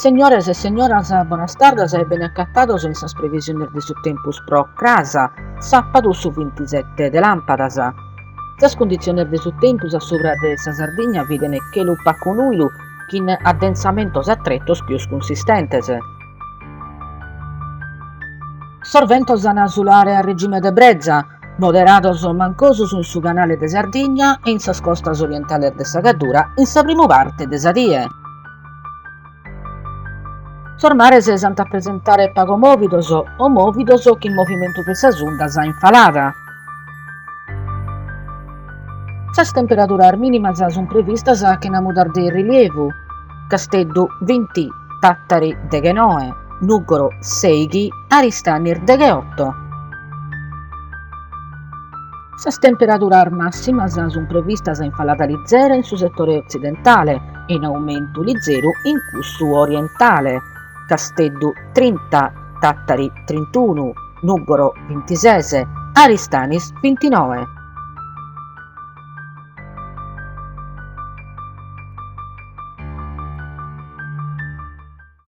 Segnores e segnoras bonas tardas e bene acatados in sas previsiones de su tempus pro cras, sàpadu su bintisete de làmpadas. Sas cunditziones de su tempus a subra de sa Sardigna biden chelu pacu nùilu chin addensamentos a tretos pius cunsistentes. Sos ventos an a sulare a regime de breza, moderados o mancosos in su canale de Sardigna e in sas costas orientales de sa Gaddura in sa primu parte de sa die. Sos mares s'ant a presentare pagu mòvidos o mòvidos chin movimentu de sas undas in falada. Sas temperaduras mìnimas sunt previstas chena mudas de rilievu, Casteddu binti, Tàtari deghenoe, Nùgoro sèighi, Aristanis degheoto. Sas temperaduras màssimas sunt previstas in falada lizera in su setore otzidentale e in aumentu lizeru in cussu orientale, Casteddu trinta, Tàtari trintunu, Nùgoro bintises, Aristanis bintinoe.